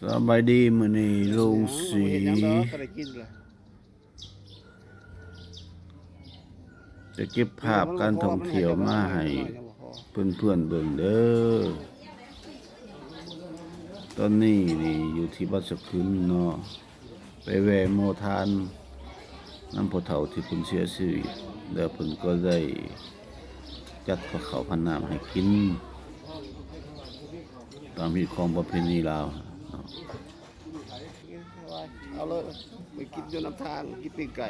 ສະບາຍດີ ມື້ນີ້ລຸງສີຈະເກັບພາບການທ່ອງທ່ຽວມາໃຫ້ເພື່ອນໆເບິ່ງເດີ. ຕອນນີ້ນີ້ຢູ່ທີ່ວັດສະຂຶນເນາະ ໄປແວ່ໂມທານນຳພໍ່ເຖົ້າທີ່ເພິ່ນເສຍຊີວິດ ແລ້ວເພິ່ນກໍໄດ້ຈັດພາເຂົ້າພານ້ຳໃຫ້ກິນ ຕາມຮີດຄອງປະເພນີລາວເນາະ. ເອົາເລີຍ ໄປກິນຢູ່ນຳທາງ ກິນປີ້ງໄກ່.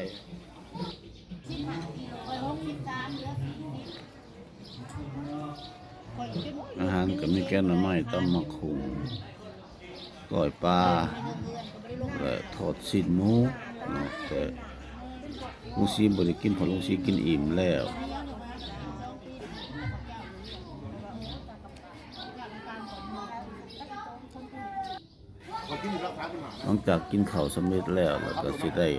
ອາຫານກໍມີແກງໜໍ່ໄມ້ ຕຳໝາກຫຸ່ງ ກ້ອຍປາ ແລະ ທອດຊີ້ນໝູເນາະ. ແຕ່ລຸງສີບໍ່ໄດ້ກິນ ເພາະລຸງສີກິນອີ່ມແລ້ວ. ຫຼັງຈາກກິນເຂົ້າສຳເລັດແລ້ວ ແລ້ວກໍຊິໄດ້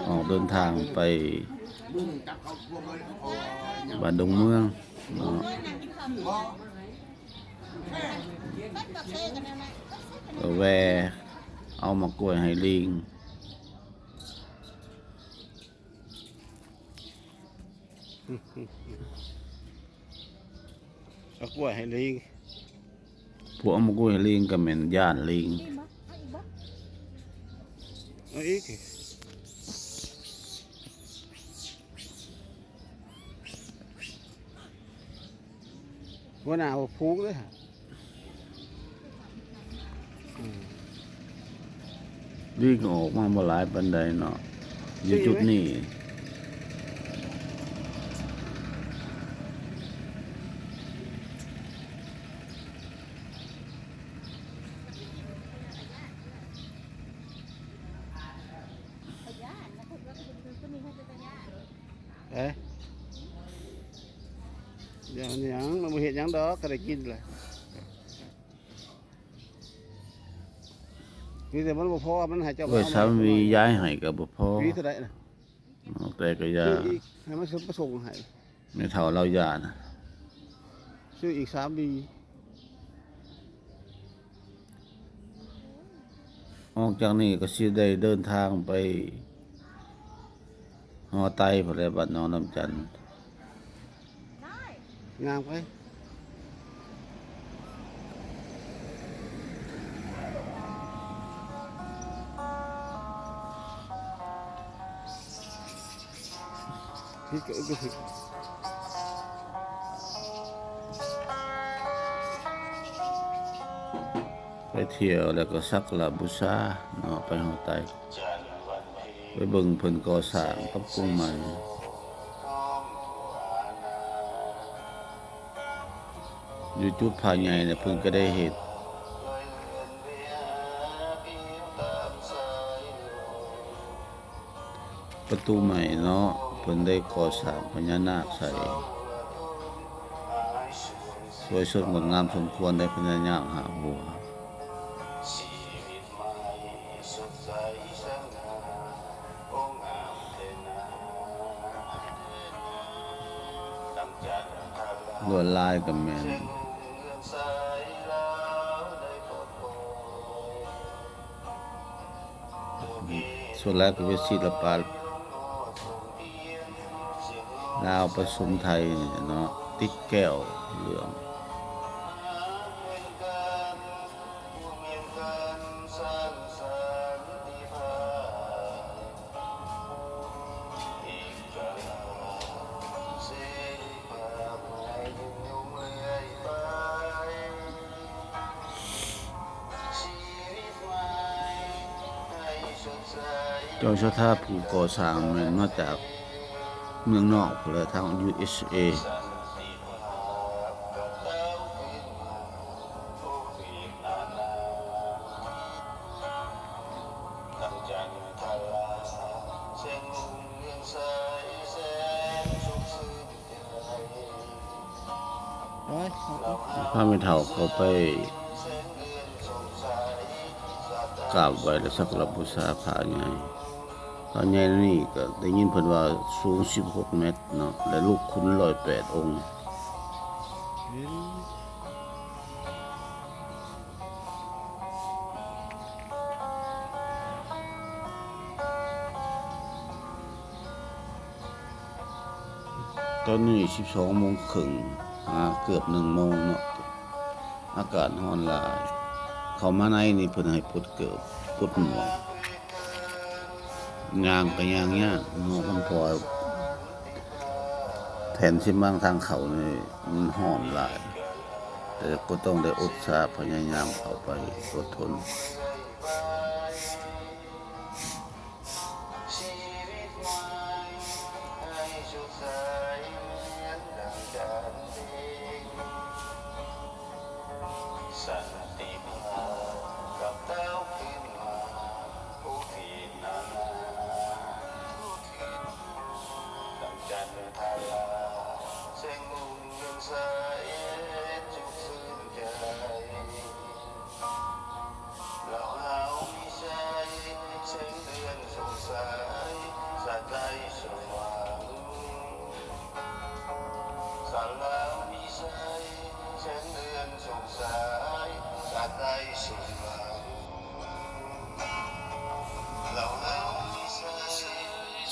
ອອກເດີນທາງໄປບ້ານດົງເມືອງເນາະ ກໍແວ່ເອົາໝາກກ້ວຍໃຫ້ລີງ. ເອົາກ້ວຍໃຫ້ລີງ. ພວກເອົາໝາກກ້ວຍໃຫ້ລີງກໍແມ່ນຢ້ານລີງ. ເອົາອີກ. ຫົວໜ້າບໍ່ຜູກເດ້. ອືມ ລີງກໍອອກມາບໍ່ຫຼາຍປານໃດເນາະ ຢູ່ຈຸດນີ້. ເອີ ຢ່າຫຍັງ ມັນບໍ່ເຮັດຫຍັງດອກ ກໍໄດ້ກິນແຫຼະ. ມີແຕ່ມັນບໍ່ພໍ ມັນໃຫ້ເຈົ້າ ເອີ ສາມຫວີ ຢາຍໃຫ້ກໍບໍ່ພໍ ຫວີເທົ່າໃດນະ? ເອົາແຕ່ກະຢາ ຊື້ອີກ ໃຫ້ມັນ ມາສົ່ງໃຫ້ ແມ່ເຖົ້າລາວຢານະ ຊື້ອີກສາມຫວີ. ອອກຈາກນີ້ກໍຊິໄດ້ເດີນທາງໄປຫໍໄຕພຸ້ນແຫຼະ ບ້ານໜອງນ້ຳຈັນ. ຍ່າງໄປ ຜິດກໍເອີ້ນວ່າຜິດ ໄປທ່ຽວແລ້ວກໍສັກກາລະບູຊາເນາະ ໄປຮອດໃຕ້ ໄປເບິ່ງເພິ່ນກໍ່ສ້າງປັບປຸງໃໝ່. ຢູ່ຈຸດຜາໃຫຍ່ນະ ເພິ່ນກໍໄດ້ເຮັດປະຕູໃໝ່ເນາະ ເພິ່ນໄດ້ກໍ່ສ້າງພະຍານາກໃສ່ ສວຍສົດງົດງາມສົມຄວນ ໄດ້ພະຍານາກຫ້າຫົວ. ລວດລາຍກໍແມ່ນ ສ່ວນຫຼາຍກໍເປັນສິລະປະລາວປະສົມໄທເນາະ ຕິດແກ້ວເຫຼືອງ. ເຈົ້າສັດທາຜູ້ກໍ່ສ້າງແມ່ນມາຈາກເມືອງນອກພຸ້ນແຫຼະ ທາງ ຢູເອສເອ. ພາແມ່ເຖົ້າເຂົ້າໄປກາບໄຫວ້ ແລະ ສັກກາລະບູຊາພະໃຫຍ່. ພະໃຫຍ່ນີ້ກໍໄດ້ຍິນເພິ່ນວ່າສູງສິບຫົກແມັດເນາະ ແລະ ລູກຂຸນຮ້ອຍແປດອົງ. ຕອນນີ້ສິບສອງໂມງເຄິ່ງ ຫາເກືອບໜຶ່ງໂມງເນາະ ອາກາດຮ້ອນຫຼາຍ. ເຂົ້າມາໃນນີ້ເພິ່ນໃຫ້ປົດເກີບປົດໝວກ ຍ່າງກໍຍ່າງຍາກເນາະ ມັນເພາະວ່າແຜ່ນຊີມັງທາງເຂົ້ານີ້ມັນຮ້ອນຫຼາຍ ແຕ່ກໍຕ້ອງໄດ້ອົດສາພະຍາຍາມເຂົ້າໄປ ອົດທົນ. ສັນຕິພາບກັບເຕົ້າຂຶ້ນມາ ຜູ້ທີ່ນານາ ດັ່ງຈັນທາລາ ແສງຮຸ່ງເຮືອງໃສ ສຸກຊື່ນໃຈ. ລາວເຮົາມີໄຊ ແສງເດືອນສ່ອງສາຍ ສາດໃສສວ່າງ. ຊາດລາວມີໄຊ ແສງເດືອນສ່ອງສາຍ ສາດໃສສວ່າງ. ລາວເຮົາມີໄຊ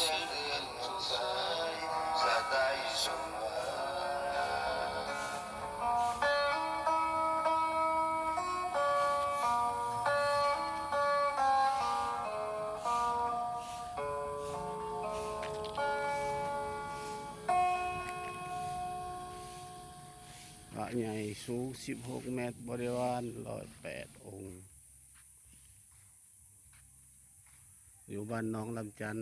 ແສງເດືອນສ່ອງສາຍ ສາດໃສສວ່າງ. ພະໃຫຍ່ສູງສິບຫົກແມັດ ບໍລິວານຮ້ອຍແປດອົງ ຢູ່ບ້ານໜອງລຳຈັນ.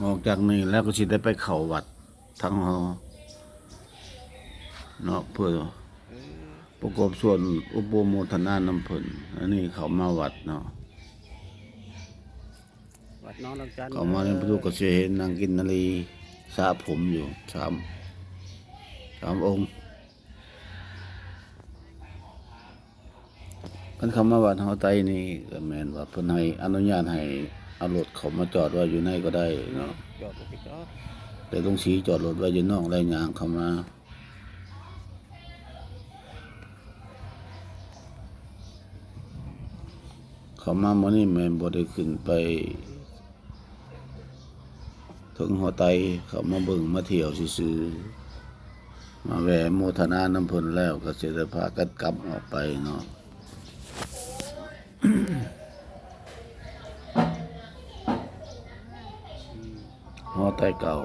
ອອກຈາກນີ້ແລ້ວກໍຊິໄດ້ໄປເຂົ້າວັດທາງຫໍເນາະ ເພື່ອປະກອບສ່ວນອຸປະໂມທະນານຳເພິ່ນ. ອັນນີ້ເຂົ້າມາວັດເນາະ ວັດໜອງລຳຈັນ ເຂົ້າມາໃນປະຕູກໍຊິເຫັນນາງກິນນາລີສະຜົມຢູ່ສາມ ສາມອົງ. ຄັນເຂົ້າມາວັດຫໍໄຕນີ້ກໍແມ່ນວ່າເພິ່ນໃຫ້ອະນຸຍາດໃຫ້ເອົາລົດເຂົ້າມາຈອດໄວ້ຢູ່ໃນກໍໄດ້ເນາະ ຈອດລົດໄປຈອດ ແຕ່ລົງສີຈອດລົດໄວ້ຢູ່ນອກ ແລ້ວຍ່າງເຂົ້າມາ. ເຂົ້າມາມື້ນີ້ແມ່ນບໍ່ໄດ້ຂຶ້ນໄປເຖິງຫໍໄຕ ເຂົ້າມາເບິ່ງມາທ່ຽວຊື່ໆ ມາແວ່ໂມທະນານຳເພິ່ນແລ້ວ ກໍຊິໄດ້ພາກັນກັບອອກໄປເນາະ. ຫໍໄຕເກົ່າ.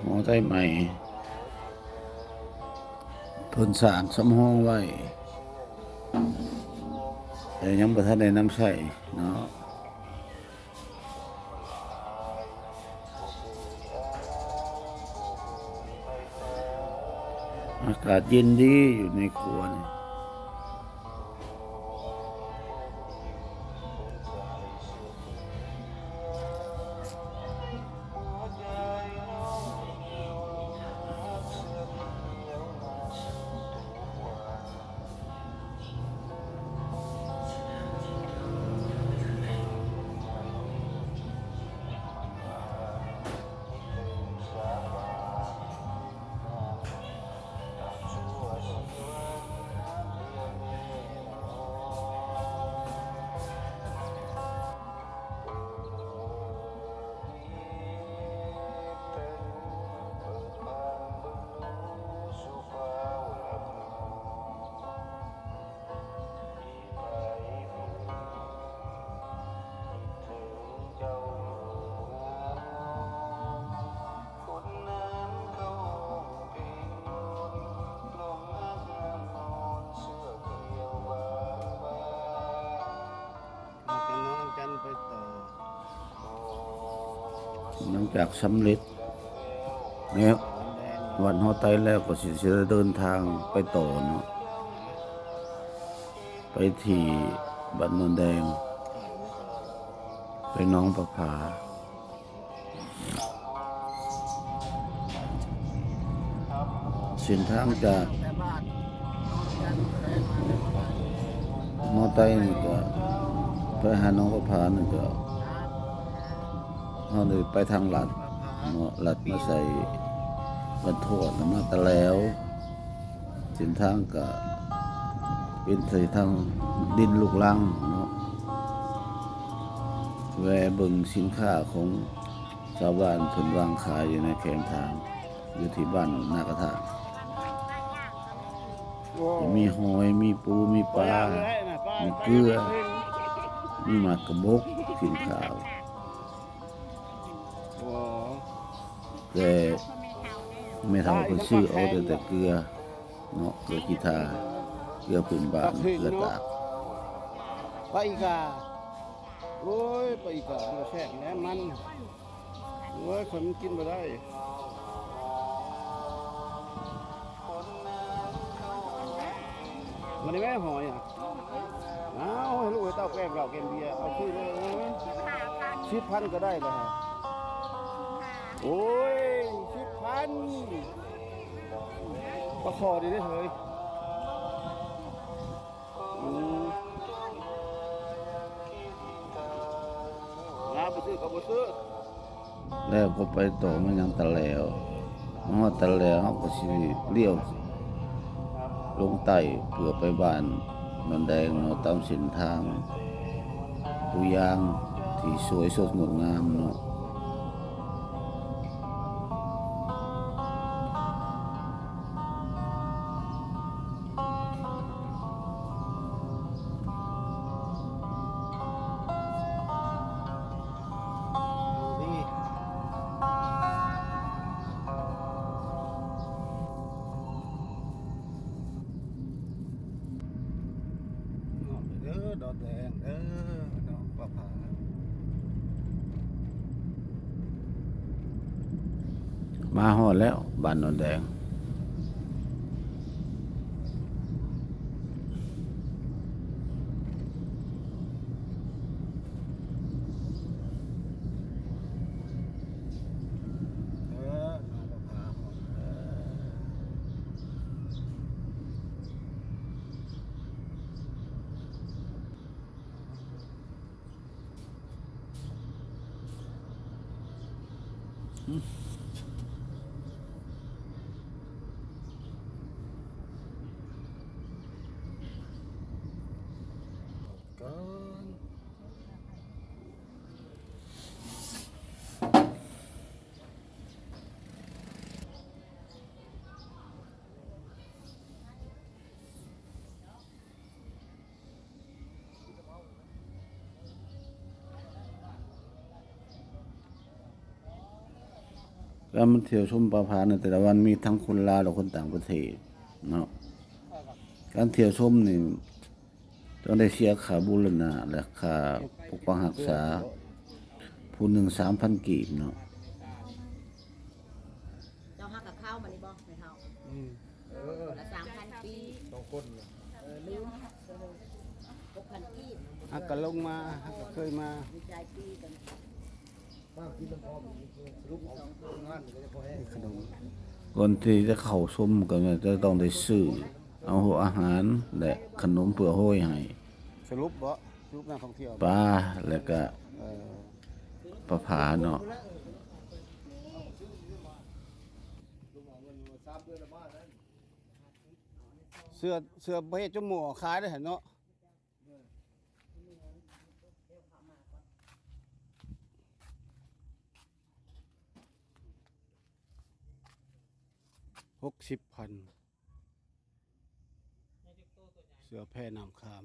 ຫໍໄຕໃໝ່ ເພິ່ນສ້າງສຳຮອງໄວ້ ແຕ່ຍັງບໍ່ທັນໄດ້ນຳໃຊ້ເນາະ. ອາກາດເຢັນດີຢູ່ໃນຄົວນີ້. ຫ ຫຼັງຈາກສຳເລັດແນວວັດຫໍໄຕແລ້ວ ກໍຊິ ຊິໄດ້ເດີນທາງໄປຕໍ່ເນາະ ໄປທີ່ບ້ານໂນນແດງ ໄປໜອງປະຜາ. ເສັ້ນທາງຈາກ ມ.ໄຕ ນີ້ກະໄປຫາໜອງປະຜານີ້ກະ ເຮົາໄດ້ໄປທາງລັດເນາະ ລັດມາໃສ່ບ້ານທວດ ແລ້ວມາຕະແຫຼວ. ເສັ້ນທາງກະເປັນເສັ້ນທາງດິນລູກລັງເນາະ ແວ່ເບິ່ງສິນຄ້າຂອງຊາວບ້ານເພິ່ນວາງຂາຍຢູ່ໃນແຄມທາງ ຢູ່ທີ່ບ້ານນາກະທາ ມີຫອຍ ມີປູ ມີປາ ມີເກືອ ມີໝາກກະບົກ ສິນຄ້າ. ແຕ່ແມ່ເຖົ້າເພິ່ນຊື້ເອົາແຕ່ ແຕ່ເກືອເນາະ ເກືອກີ່ທາ ເກືອພື້ນບ້ານ ເກືອຕາກ. ປາອີກາ ໂອ້ຍ ປາອີກາ ມັນກະແຊບແຫຼະ ມັນ ໂອ້ຍ ຂ້ອຍມັນກິນບໍ່ໄດ້. ມັນໄດ້ແມ່ຫອຍອະ ອ້າວ ໃຫ້ລູກໃຫ້ເຕົ້າແກ້ມເຫຼົ້າແກ້ມເບຍ ເອົາຄືເລີຍ ສິບພັນກໍໄດ້ແລ້ວ. ໂອ້ຍ ສິບພັນ ປາຄໍ່ນີ້ເດ້ເຮີ້ຍ. ອືມ ລາວບໍ່ຊື້ກໍບໍ່ຊື້. ແລ້ວກໍໄປຕໍ່ມາຍັງຕະແຫຼວ ມາຮອດຕະແຫຼວ ເຮົາກໍຊິລ້ຽວລົງໃຕ້ ເພື່ອໄປບ້ານໂນນແດງເນາະ ຕາມເສັ້ນທາງປູຢາງທີ່ສວຍສົດງົດງາມເນາະ. ເດີ ດອນແດງເດີ ເນາະ ປະພາ ມາຮອດແລ້ວ ບ້ານໂນນແດງ. ການມາທ່ຽວຊົມປະພາໃນແຕ່ລະວັນ ມີທັງຄົນລາວ ແລະ ຄົນຕ່າງປະເທດເນາະ. ການທ່ຽວຊົມນີ້ຕ້ອງໄດ້ເສຍຄ່າບູລະນະ ແລະ ຄ່າປົກປັກຮັກສາ ຜູ້ໜຶ່ງສາມພັນກີບເນາະ. ເຈົ້າຫາກະເຂົ້າມານີ້ບໍ່ແມ່ເຖົ້າ? ອືມ ເອີ ຄົນລະສາມພັນກີບ ສອງຄົນ ເອີ ລືມ ຫົກພັນກີບ ຫາກະລົງມາ ຫາກະເຄີຍມາ ດີໃຈປີກັນ ຄົນທີ່ຈະເຂົ້າຊົມກໍແມ່ນຈະຕ້ອງໄດ້ຊື້ເອົາອາຫານ ແລະ ຂະໜົມເພື່ອໂຮຍໃຫ້ ສະຫຼຸບບໍ່? ສະຫຼຸບນັກທ່ອງທ່ຽວ ປາ ແລະ ກະ ເອີ ປະພາເນາະ. ເສື້ອ ເສື້ອບໍ່ເຮັດຈົນໝໍ້ຂາຍໄດ້ຫັ້ນເນາະ. ຫົກສິບພັນ ເສື້ອແພນ້ຳຂາມ.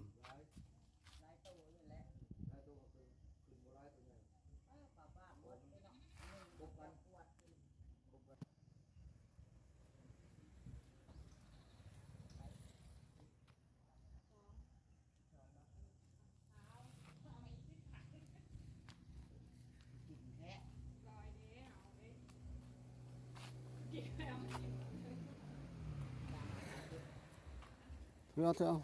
ແ ເອົາເຖາະ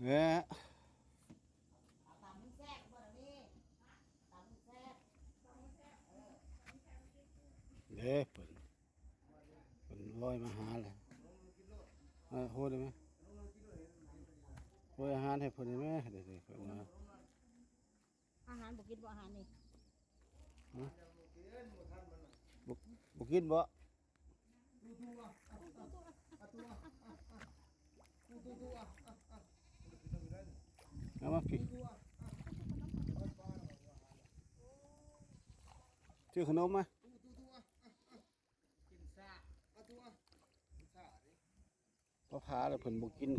ແຫຼະ ເດ້ ເພິ່ນ ເພິ່ນລອຍມາຫາແລ້ວ ເອີ ໂຫດໄດ້ໄໝ ໂຫຍອາຫານໃຫ້ເພິ່ນໄດ້ໄໝ ເດ້ ເພິ່ນມາ ອາຫານບໍ່ກິນບໍ່ ອາຫານນີ້ ຮະ ບໍ່ ບໍ່ກິນບໍ່? ເອົາມາພີ້ ຊື້ຂະໜົມມາ ປ້າຜາລະເພິ່ນບໍ່ກິນ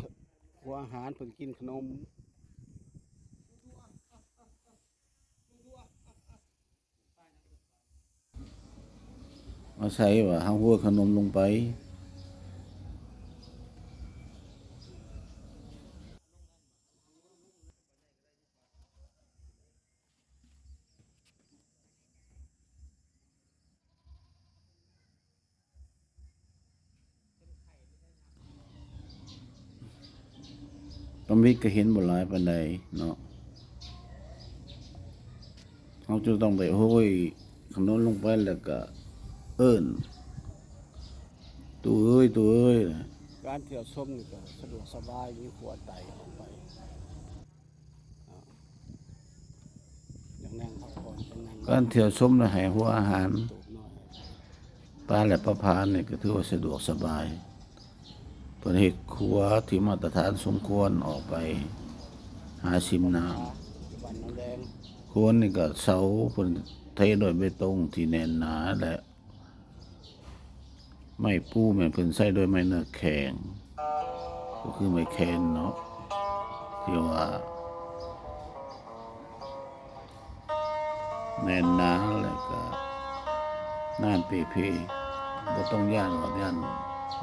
ຫົວອາຫານ ເພິ່ນກິນຂະໜົມ. ອາໄສວ່າເຮົາຫົວຂະໜົມລົງໄປ. ຕຳອິດກໍເຫັນບໍ່ຫຼາຍປານໃດເນາະ ເຮົາຈະຕ້ອງໄປໂຫຍຂະໜົມລົງໄປ ແລ້ວກໍເອີ້ນ ຕູ້ເອີຍ ຕູ້ເອີຍ. ການທ່ຽວຊົມນີ້ກໍສະດວກສະບາຍ ມີຂົວໄຕ່ອອກໄປ. ຢາກນັ່ງພັກຜ່ອນ ຢາກນັ່ງ ການທ່ຽວຊົມ ແລະ ໃຫ້ຫົວອາຫານ ໂຕນ້ອຍ ປາ ແລະ ປາຜານນີ້ກໍຖືວ່າສະດວກສະບາຍ. ເພິ່ນເຮັດຄົວທີ່ມາດຕະຖານສົມຄວນອອກໄປຫາຊິມນ້ຳ. ຄົວນີ້ກໍເສົາ ເພິ່ນເທດ້ວຍເບຕົງທີ່ແໜ້ນໜາ ແລະ ໄມ້ປູແມ່ນເພິ່ນໃຊ້ດ້ວຍໄມ້ເນື້ອແຂງ ກໍຄືໄມ້ແຄນເນາະ ທີ່ວ່າແໜ້ນໜາ ແລ້ວກໍໜານເປ່ເພ ບໍ່ຕ້ອງຢ້ານວ່າຢ້ານ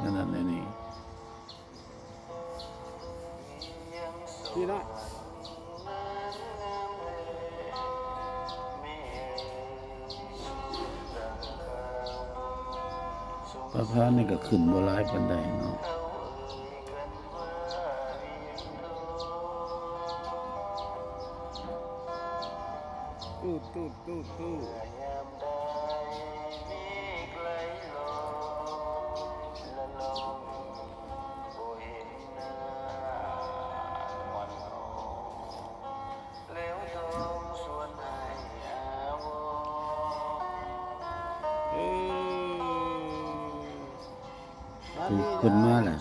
ນັ້ນນັ້ນນີ້. ນີ້ນະ ປາຜານນີ້ກໍຂຶ້ນບໍ່ຫຼາຍປານໃດເນາະ. ຕູດ ຕູດ ຕູດ ຕູດ. ເອີ ເພິ່ນມາແລ້ວ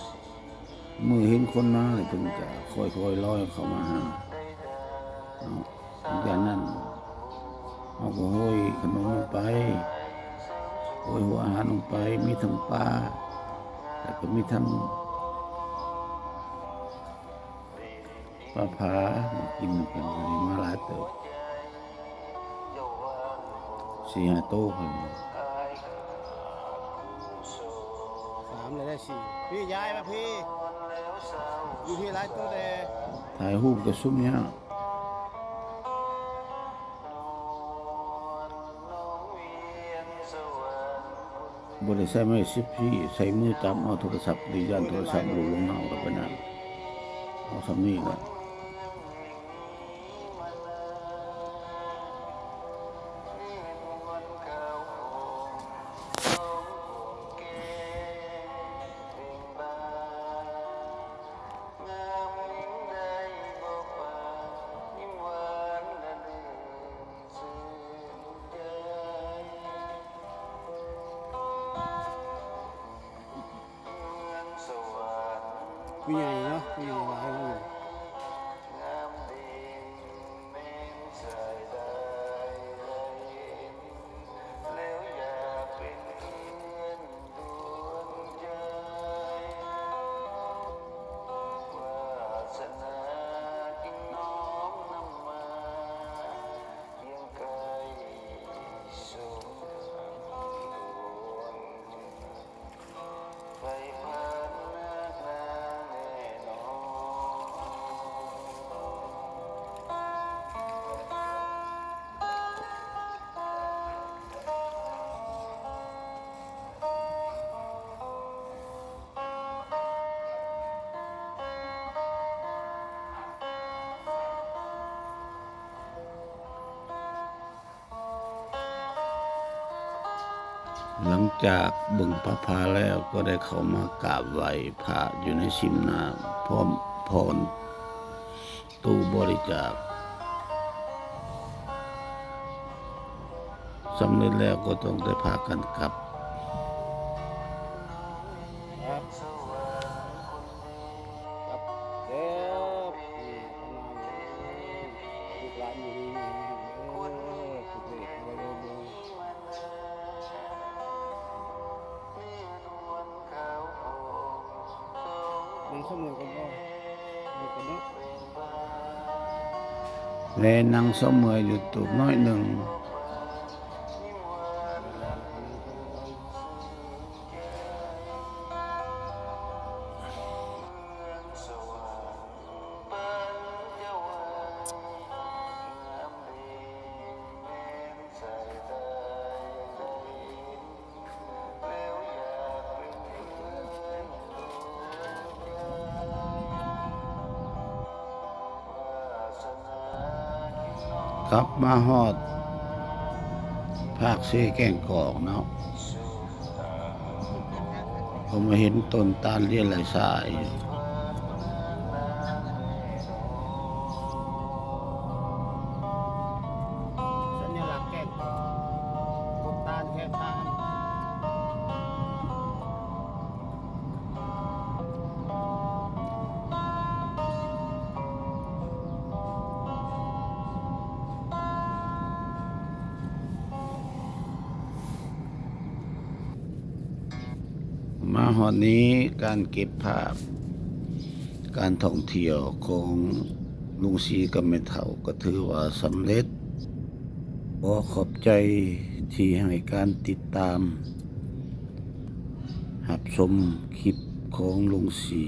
ເມື່ອເຫັນຄົນມາແລ້ວ ເພິ່ນກໍຄ່ອຍໆລອຍເຂົ້າມາຫາເນາະ. ຫຼັງຈາກນັ້ນ ເຮົາກໍໂຫຍຂະໜົມລົງໄປ ໂຫຍຫົວອາຫານລົງໄປ ມີທັງປາ ແລ້ວກໍມີທັງປາຜາ ມາກິນນຳກັນ. ກໍໄດ້ມາຫຼາຍເຕີບ ສີ່ຫ້າໂຕພຸ້ນ ສາມແລ້ວໄດ້ສີ່. ພີ້ ຍ້າຍມາພີ້ ຢູ່ພີ້ຫຼາຍໂຕແດ່. ຖ່າຍຮູບກັບຊຸມນີ້ ບໍ່ໄດ້ໃຊ້ໄມ້ສິບພີ້ ໃຊ້ມືຈັບເອົາໂທລະສັບ ໄດ້ຢ້ານໂທລະສັບຫຼຸດລົງເອົາ ກໍໄປນັ້ນ ເອົາສ່ຳນີ້ລະ. ຜູ້ໃຫຍ່ເນາະ ຜູ້ໃຫຍ່ຫຼາຍເນາະ. ໄຟເພິ່ນນັກນາງແນ່ນອນ ຫຼັງຈາກເບິ່ງພະພາແລ້ວ ກໍໄດ້ເຂົ້າມາກາບໄຫວ້ພະຢູ່ໃນຊິມນ້ຳ ພ້ອມຜ່ອນຕູ້ບໍລິຈາກ. ສຳເລັດແລ້ວກໍຕ້ອງໄດ້ພາກັນກັບ. ນັ່ງສະເໝີກັນບໍ່? ແມ່ນນັ່ງສະເໝີຢູ່ຕູບໜ້ອຍໜຶ່ງ. ກັບມາຮອດພາກເຊແກ້ງກອກເນາະ ກໍມາເຫັນຕົ້ນຕານລຽນລາຍຊາຍ. ສັນຍະລັກແກ້ງກອກ ກົກຕານແຄມທາງ. ມາຮອດນີ້ ການເກັບພາບການທ່ອງທ່ຽວຂອງລຸງສີກັບແມ່ເຖົ້າ ກໍຖືວ່າສຳເລັດ. ຂໍຂອບໃຈທີ່ໃຫ້ການຕິດຕາມ ຮັບຊົມຄລິບຂອງລຸງສີ